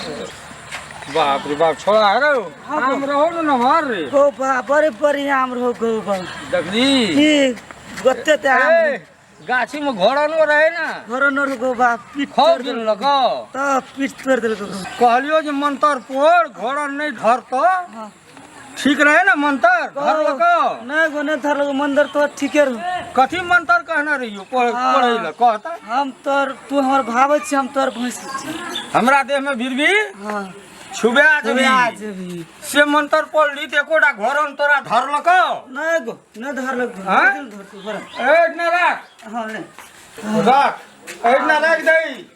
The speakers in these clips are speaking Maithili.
बाप रे बाप, छोड़ा रे, आम रहो न नमहर रे। गो बा, बड़े बढ़िया आम रहो गो बा। देखली की गोते ते आम। ए, गाछी में घोड़नो रहे ना? घरो न रहो बा, पीठ खो तोड़ गेल देलको। लगो त पीठ तोड़ देलको। कहलियो जे मंतर पोड़, घोड़न नहीं धरतो। हाँ। ठीक रहे ना मंतर धरलको? नहीं गो, नहीं धरलको मंदिर तो ठीके रहो। कथी मंतर कहना रहियो हाँ। पढ़ै लए कहता? हम तोर, तू हमर भावे छी, हम तोर भैंस छी। हमरा देह में भीड़ भी हाँ। छुबे जेबी। छुबे जेबी। से मंतर पढ़ली त एकोटा घोड़न तोरा धरलको? नहीं गो, नहीं धरलको। हाँ? धरतो बड़ा। ए ना राख। हाँ ले। राख, एहिना राखि दही।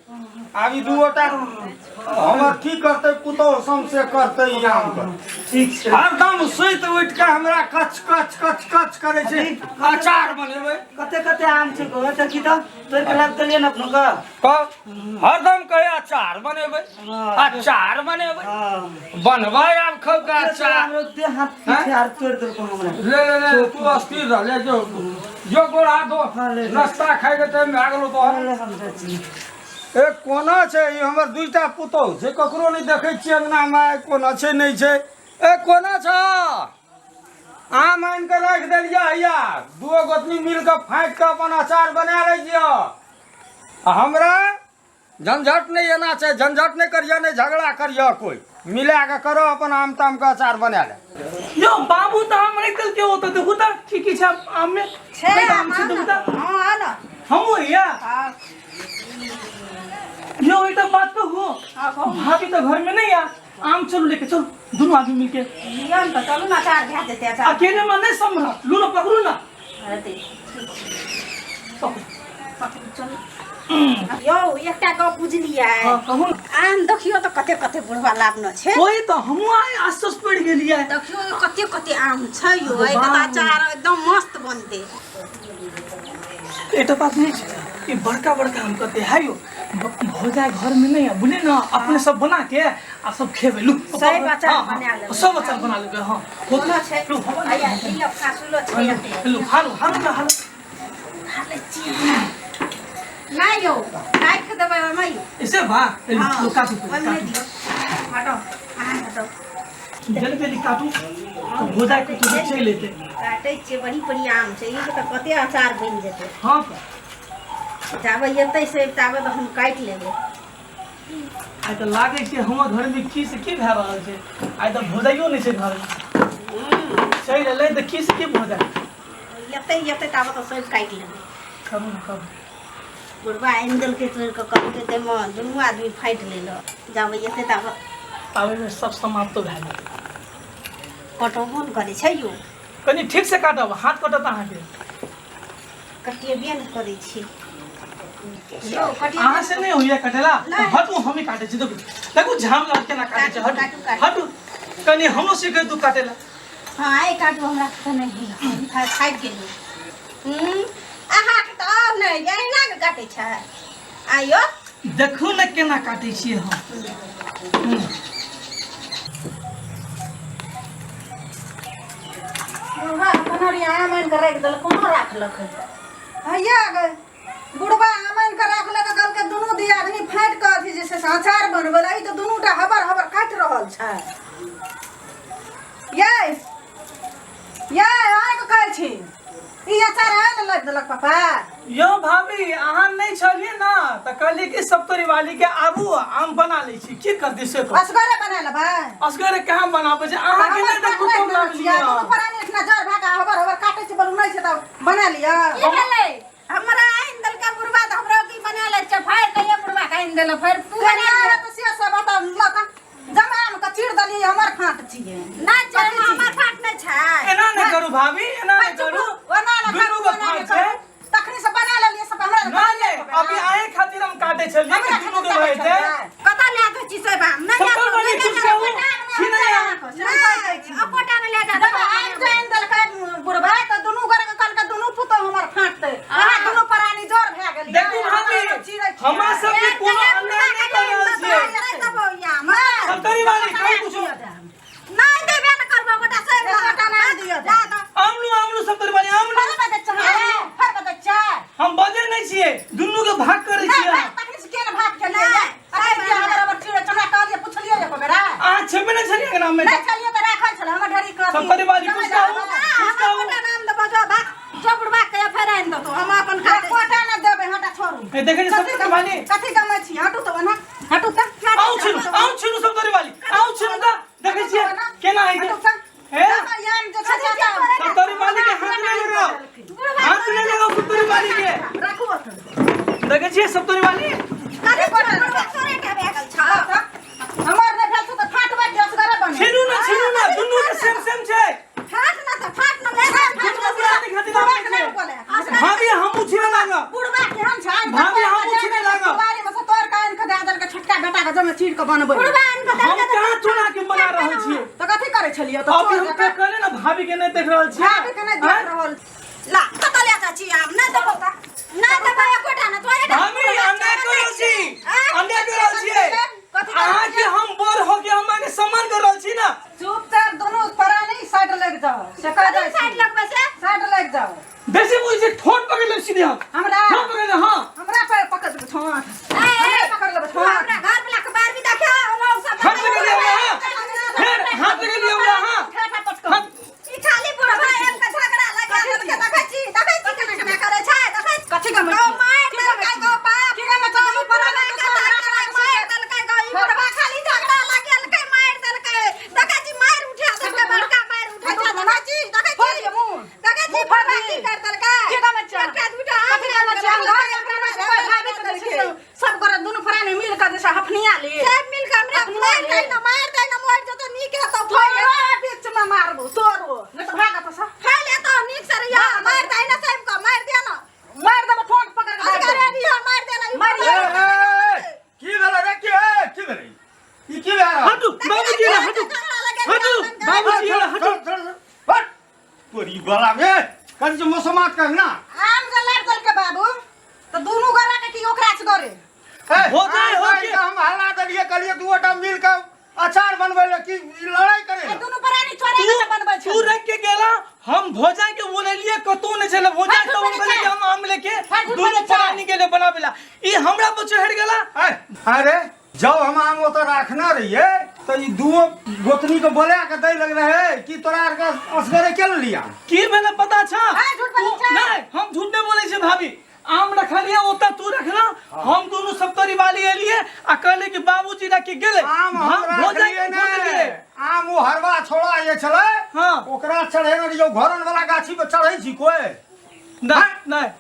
आब ई दूगोटा हमर की करतै पुतोहु सौंसे करतै ई आम के। ठीक छै। हरदम सुति उठि कऽ हमरा कच कच कच कच करै छै, अचार बनेबै। कते कते आम छै गो, देखी तऽ तोड़ के लाबि देलियै ने अपनो के। कह हरदम कहै अचार बनेबै। हाँ। अचार बनेबै। हाँ। बनबै आब खौका अचार। हमरो देह हाथ पीछे आर तोड़ देलको हमरा। ले ले ले, तू अस्थिर रह, ले जो जो गोड़ हाथ धो। हाँ, ले ले। नाश्ता खाइ के टाइम भए गेलो तोहर। ले, हम जाइ छी। ए कोना छै ई हमर दुईटा पुतोहु छै, ककरो नहि देखै छियै अंगनामे, कोना छै नहि छै। ए कोना छ आम आनि कऽ राखि देलियै हैया, दूओ गोतनी मिल कऽ फाँकि कऽ अपन अचार बना लै छियै। आ हमरा झंझट नहि एना छै, झंझट नहि करियह, नहि झगड़ा करियह, कोइ मिला कऽ करऽ अपन आम ताम के अचार बना ले। यो बाबू तऽ आम राखि देलकै ओतऽ, देखू तऽ की की छै आम में। छै कतेक आम आम छै देखू तऽ। हँ, आ न। हमहूँ या। हाँ। यो एकटा बात कहू? हाँ, कहू। भाभी तऽ घर में नहीं आ, आम चलू लेके चलू दुनू आदमी मिलके। लिअ ने तऽ चलू ने, अचार भए जेतै अचार। अकेले में नहीं सम्हरत, लू ना पकड़ू ना। हेतै। पकड़ू। पकड़ू चलू। यौ एकटा गप बुझलियै? हाँ, कहू ने। आम देखियौ तऽ कते कते बुढ़वा लाबने छै। ओहि तऽ हमहूँ आइ आश्चर्य पड़ि गेलियै। देखियौ कते कते आम छै यौ, एहिके तऽ अचार एकदम मस्त बनतै। एकटा बात नहीं छै, ई बड़का बड़का आम कते है यौ, भौजाई घर में नहीं है बुझलियै ने, अपने सब बना के आ सब खेबै लू। सब अचार हाँ, हाँ, बना लेबै। सब अचार बना लेबै। हाँ। कोनो छै। लू, हवा हैया, लिअ, फासुलो छै एते। लू, हारू हारू ना हारू। खा लै छियै। नहि यौ, राखि देबै ओहिमे यौ। ऐसे बा लू, हाँ, लू, काटू ओहिमे काटू। दियौ। हटो, अहाँ हटो। जल्दी जल्दी काटू तऽ भौजाई के तो चलि एतै। काटै छियै, बड़ी बड़ी आम छै, ई तऽ कते अचार बनि जेतै। हाँ तऽ। जाबे एतै से ताबे तऽ हम काटि लेबै। आइ तऽ लागै छै हमर घरमे की से की भए रहल छै, आइ तऽ भौजाइयो नहि छै घरमे। चलि एलै तऽ की से की भऽ जाय। एतै एतै ताबे तऽ सब काटि लेबै। करू ने करू। बुढ़बा आनि देलकै तोड़ि कऽ, कहलकै ताहिमे दुनू आदमी फाटि लेलक। जाबे एतै ताबे ताबेमे सब समाप्त भए गेल। कटबो ने करै छै यौ। कनि ठीक से काटब, हाथ कटत अहाँके। कटेबे ने करै छी यौ, कटेबे। अहाँ से नहि होइया कटेला? नहि। हटू, हमही काटै छी। देखू देखू झाम लग केना काटै छै। हटू। काटू, काटू। हटू, कनि हमरो सिखै तू काटेला। हाँ, आइ काटू, हमरा तऽ नहि होइया, हम थाकि गेलियै। अहाँके तऽ आओर नहि, एहिना के काटै छै आइयो। देखू ने केना काटै छियै हम। बुढ़बा पनहरिया आम आनि कऽ राखि देलक, कोनो राखलक हैया गे बुढ़बा आम आनि कऽ राखलक, कहलकै दुनू दियादनी फाँटि कऽ अथी जे छै से अचार बनबै लए। ई तऽ दुनू टा हबर हबर काटि रहल छै। यै यै, अहाँके कहै छी, ई अचार आनि ने लाबि देलक पापा। यौ भाभी, अहाँ नहि छलियै ने तऽ कहलियै कि सब तोरी वाली के आबू आम बना लै छी, की करती से कहू। असगरे बना लेबै? असगरे कहाँ बनाबै छै, अहाँके नहि तऽ कुटुम लाबलियै। दुनू प्राणी एहिठिना जड़ भए कऽ हबर हबर काटै छै, बोलू नहि छै तऽ बना लिअ। की भेलै? हमरा आनि देलकै बुढ़बा तऽ हमरा की बना लै छै, फाड़ि कऽ ये बुढ़बा के आनि देलक, फेर तू बना केना लिअ। तऽ से सब ओतऽ लऽ कऽ जमा आम के चीर देलियै, हमर फाँट छियै। नहि छै, हमर फाट नहि छै। एना नहि करू भाभी, एना नहि करू। ओना ने दुनू करू, के ओना ने फाँट छै। करू। तखनी से बना लेलियै सब, हमरा नहि नहि, अभी अहीं खातिर हम काटै छलियै कि हमरा दुनू के खातिर भऽ जेतै। कतऽ लए जाइ छी से बाम? नहि सत्तर वाली कुर्सी हो, छिनै अकोटा नहि लए जा। जब आम के आनि देलकै बुढ़बा तऽ दुनू गोरे के कहलकै दुनू पुतोहु हमर फाँटतै, अहाँ दुनू प्राणी जोर भए गेलियै। देखू भाभी, हमरा सबके कोनो अन्याय नहि कर रहल छियै। सत्तरी वाली कहीं कुछो नहि देबे ने करबो गोटा से। एकोटा नहि दिअ। आमलू आमलू सत्तरी वाली आमलू। फर बजै छै, फर बजै छै। हम बजै नहि छियै, दुनू के भाग करै नहि छियै। भाग, तखनी से केना भाग गेलियै? अरे, हमर हमर चिड़ै, हमरा कहलियै, पुछलियै। अंगना में। नहि छलियै तऽ राखल छलै हमर ढेरी कथी। सप्तरी वाली कुछ कहू, कुछ कहू। कोटा नाम देबो जो भाग जो बुढ़बा के फेर आनि देतो हम अपन खा लै। कोटा नहि देबै, हटा छोड़ू। ए, देखै छी सप्तरी वाली। कथी गमै छी? हटू तऽ ओना, हटू तऽ। आउ छिनू, आउ छिनू सप्तरी वाली, आउ छिनू तऽ देखै छियै केना होइ हटू छै। तऽ। हे आम जे छै चाचा, सप्तरी वाली के हाथ नहि लगाउ, हाथ नहि लगाउ सप्तरी वाली के। राखू ओतऽ। देखै छियै सप्तरी वाली। कथी छै बुढ़बा तोरे टा भए गेल छौ। हमर नहि भेल छौ तऽ फाटबै असगरे बने। छिनू ना, छिनू ना, दुनू के सेम सेम छै। फाट ना तऽ फाट ना ले फाट। दुनू बुढ़ा खातिर आबै छै। भाभी हमहूँ छिनै लागब। बुढ़बा केहन छै? भाभी, हमहूँ छिनै लागब। बारी में से तोड़ के आनि के दए देलकै छोटका बेटा के, जमे चीर के बनबै। बुढ़बा आनि कऽ हम देलकै। कहाँ चोरा के बना रहल छियै? तऽ कथी करै छलियै तऽ? अभी चोर हम जकाँ। पे कहले ना भाभी के नहि देख रहल छियै। भाभी के नहि देख आँय? रहल। ला कतऽ ले चाची आम नहि देबौ तऽ नहि देबौ एकोटा ने तोरे टा। भाभी अन्याय कर रहल छी, अन्याय कर रहल छियै। कथी कर अहाँ के हम बड़ हो के हम अहाँके सम्मान कर रहल छी ना। चुपचाप दुनू प्राणी साइड लागि जाओ से कह कथी जाइ छी। साइड लगबै से? साइड लागि जाओ। बेसी बुझै छै, ठोर पकड़ लेब सीधे हम। हमरा ठोर पकड़ लेब, हाँ। हमरा पर पकड़ लेबै ठोंठ। ए, हमरा पकड़ लेबै तू ठोंठ। हमरा घर वाला के बार भी देखा लोग सब। हाथ लगेलियै हमरा, हाँ। फेर हाथ लगेलियै हमरा, हाँ। ठेठा पटकौ। हाथ। ई खाली बुढ़बा एक के झगड़ा लगा देलकै। देखै छी, देखै छी केना केना करै छै, देखै छी। कथी गमै गौ छी? मारि की देलकै गमै छी? गौ बाप। की गमै छी? दुनू प्राणी बुढ़बा के के झगड़ा मारि देलकै गौ। ई बुढ़बा खाली झगड़ा लगेलकै, मारि देलकै। देखै छी मारि उठा देलकै, बड़का मारि उठा छै। देखै छी, देखै फोड़ छी, दियौ मुँह। देखै छी मुँह फोड़ बुढ़बा दी। की कर देलकै। की गमै छी? एकटा दूटा कथी गमै छी? हम घर के अपना से भाभी के देलकै। सब गोरा दुनू प्राणी मिल के जैसे हफनिया ले। सब मिल के हमरा अपना मारि ले। दै न, मारि दै न, मरि जेतौ नीक हेतौ। तोरो बीच में मारबो तोरो, नहि तऽ भागत से। खाय लेतौ नीक से रहिया। मारि दै न सबके, मारि दे न। मारि देबो, ठोंठ पकड़ के मारि असगरे देबो। रहिया, मारि दे न ई मारि बुढ़बा। ए, ए, ए, की भेलै रे? की ए, की भेलै ई? की भए रहल? हटू बाबूजी रे, हटू, हटू बाबूजी रे, हटू। हट तोरी गला में कनि जे मौसमात कर ना। आम जे लाबि देलकै बाबू तऽ दुनू गोरा के की ओकरा से गोरे? ए, भोजाइ हो आइ के- हम हल्ला देलियै, कहलियै दूटा मिल के अचार बनबै लए, की ई लड़ाई करे ए लए? दुनू प्राणी चोरे तू के बनबै छै। तू रख के गेला, हम भोजा के बोलेलिए कतौ नहीं छले भोजा। फाटू तो हम पड़ै कहलिए छै। कि हम आम लेके फाटू दुनू पड़ै छै। प्राणी के लिए बनावेला, ई हमरा पर चढ़ गेला। ए, अरे जब हम आम ओतऽ राखने रहियै तऽ ई दूओ गोतनी के बोला के दै लग रहे कि तोरा आरके असगरे के लिया? की भेलै पता छ? हाँ, झूठ बोलै छै। नहीं, हम झूठ नहीं बोलै छियै भाभी। आम रखलिए ओतऽ, तू रखना, हम दुनू सप्तरी वाली एलिए आ कहले कि बाबूजी रख के गेलै। आम हम भोजा राखलियै के भोज नहि। गेलै। आम ओ हरवा छोड़ा जे छलै, हाँ। ओकरा चढ़ेने रहियै। घरन वाला गाछी पर चढ़ै छी कोइ? नहीं नहीं।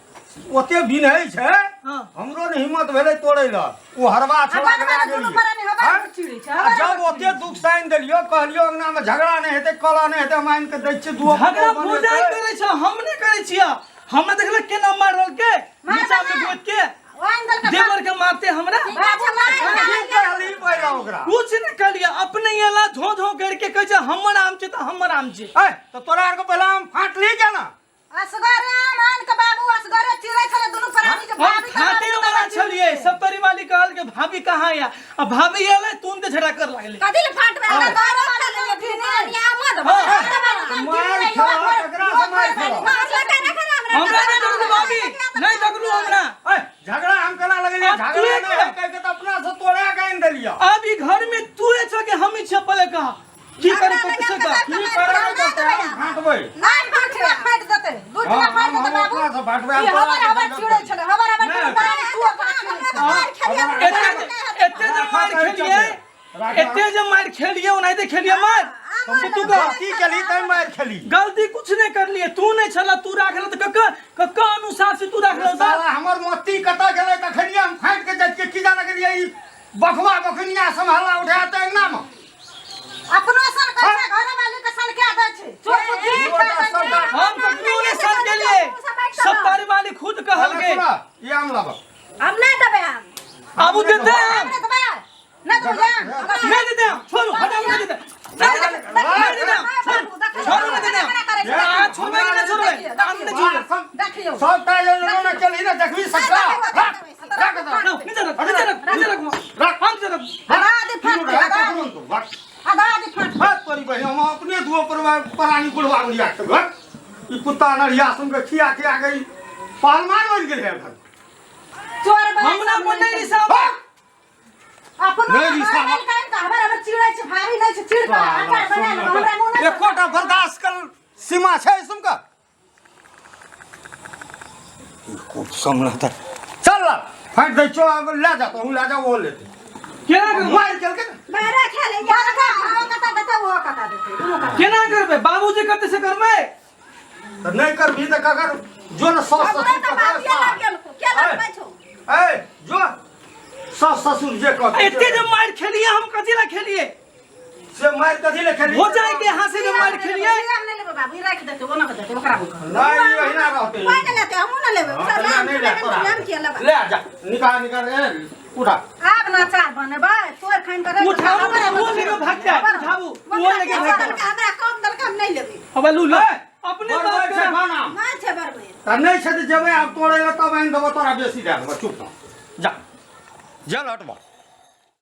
ओते बिनहै छै। हाँ। हमरो ने हिम्मत भेलै तोड़ै लए, ओ हरवा छोड़ा के बनबै लए दुनू गेलियै। प्राणी हवा हाँ? चिड़ै छै। आ हवा जब ओते दुख सानि देलियो, कहलियो अंगना में झगड़ा नहि हेतै, कलह नहि हेतै, हम आनि के दै छियै दूओ झगड़ा पुतोहु भोजाइ बनेतै। करै छै, हम नहि करै छियै। हमरा देखले केना मार रहल के नीचा में गोद के आनि देलकै। देवर के मारते हमरा। बाबू मारि की कहली पहिला ओकरा? कुछ नहीं कहलिए, अपने एला झो झो करके कहै छै हमर आम छै तऽ हमर आम छै। ए, तऽ तोरा आरके पहिला आम फाटली केना? असगरे आम आनि के बाबू असगरे चिड़ै छलै दुनू प्राणी के हम भाभी के फाटे बाबू वाला के छलिए। सप्तरी वाली कहल के भाभी कहाँ या, आ भाभी एले तुरंत झगड़ा कर लागले। कथी ले फाटबै? हाँ। हमरा घरो छलै दुनू आम हाँ। मार खेला, ककरा से मार खेला? हमरा नहीं देखलू भाभी, नहीं देखलू हमरा। ए, झगड़ा हम केना लगलियै? आ, झगड़ा तू नहि केना? है कहि के तऽ अपना से तोड़ा के आनि देलियै। अब ई घर में तू छो कि हम ही छियै? पहले कहा की करे पड़तै से कह। की करे पड़तै? हम फाटबै। आम फाटबै, फाटि देतै दू हाँ, टुकड़ा फाटि हम देतै बाबू। अपना से फाटबै, हम ई तोरा हबर के हबर झगड़ा चिड़ै छलै, हबर हबर नहि। दुनू प्राणी चुअर पर चिड़ै छलै। एते एते जे मार खेलिए, एते जे मार खेलिए, ओनाहिते खेलिए मार तू कह। गलती केली तैं मारि खेली। गलती कुछ नहीं करलिए, तू नहीं छला, तू राखल तऽ कक्का कक्का अनुसार से तू राखल तऽ साला हमर मोती कतऽ गेलै? तखनिये हम फाटि के जाइ छियै। की जाने गेलियै ई बखवा बखनिया सम्हाला उठा तऽ अंगना मे अपनो सन कैसे घरे वाली के सन के दै छै चोर बुद्धि दू टा सबटा। हम कखनो नहीं सन केलिए, सब तारी वाली खुद कहल के। सुनऽ, ई आम लाबऽ। हम नहीं देबै आम। आबू देते हम। नहि देबै, नहि देबै आम। नहीं देते हम, छोड़ू, हटाओ, नहीं देते, नहीं देते, नहीं देते हम, छोड़ू, छोड़ू, नहीं देते हम। आ, छोड़बै कि नहीं छोड़बै? आम नहीं छोड़बै। देखियौ। सबटा जे ने केलही ने, देखबी सबटा। राख, राख एतऽ। ना, नीचे रख, नीचे रख, नीचे रख, राख। हम नीचे रख। आधा आधी फाटतै। तीनू रह, आधा ककरो नहि तू, राख। आधा आधी फाटतै। हट तोरी बहिन, हम अपने दुओ पर परानी बुढ़वा बुढ़िया के घर ई कुत्ता नढ़िया सुन के खिया खिया के ई पहलवान बनि गेलै एखन। चोर बला हमरा सब पर नहीं रिसाव। हट! अपनो नहि रिसाव। हबर हबर चिड़ै छै भाभी नहि छै चिड़ कऽ अचार बना लेबै हमरा मुँह नहि एकोटा बर्दाश्त कर सीमा छै सुनकर खूब समझ चल ला फाट दै छो अब ले जा तू ले जा वो लेते केना करबै मार केलकै ने। बाहरे खेले बड़का ओ कता देतै ओहो कता देतै दुनू कता केना करबै बाबूजी करते से करबै तऽ नहि करबही तऽ ककर जो ने सास हमरे ससुर तऽ बाबिये लगेलको के लगबै छौ ए जो सास ससुर जे कहतै एते जे मारि खेलिए हम कथी ला खेलिए से मारि कथी ले खेली भौजाई के हाथ से जे मारि खेलिए हम नहि लेबै बाबू ई राखि देतै ओना के देतै ओकरा नहि ई ओहिना रहतै कोइ नहि लेतै हमहूँ नहि लेबै हाँ, सब नहि, आम नहि ले तोरा। हम किया लेबै ले जा निकाल निकाल ए उठा आब ना अचार बनेबै तोड़ खानि कऽ राखि उठाबू वो लेके भाग जाए उठाबू वो लेके भाग जाए हमरा कम देलकै हम नहि लेबै अब लू लो अपने बड़ बात छै कर खाना नहि छै बरबै तऽ नहि छै तऽ जेबै आब तोड़ै लए तब आनि देबौ तोरा बेसी दए देबौ चुप रह जा जल हटबा।